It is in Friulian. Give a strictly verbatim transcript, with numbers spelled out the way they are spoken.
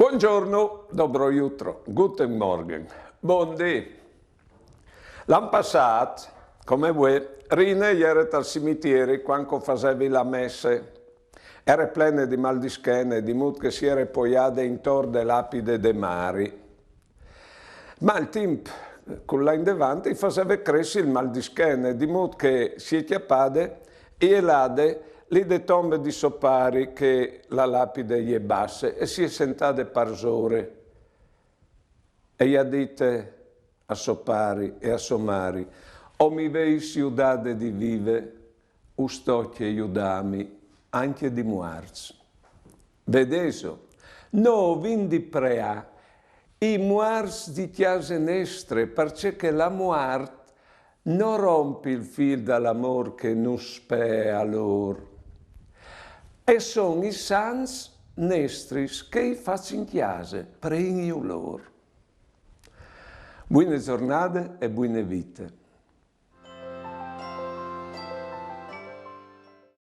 Buongiorno, dobro jutro, guten Morgen, bundì. L'an passât, come vuê, Rine e jere tal cimitieri cuant che o fasevi la messe. E jere plene di mâl di schene, di mût che si jere poiade intor de lapide de Mari. Ma il timp, cul lâ indevant, i faseve cressi il mâl di schene, di mût che si è cjapade e je lade li de tombe di so pari, che la lapide e je basse, e si è sentade parsore. E i à dite a so pari e a so mari: «O mi veis judade di vive, ustocje judâmi ancje di muarts.» Vedêso, nô o vin di preâ i muarts di cjase nestre, parcè che la muart no romp il fîl dal amôr che nus spee a lôr. E son i sants nestris che i fâs in cjase, preìn ju lôr. Buine zornade e buine vite.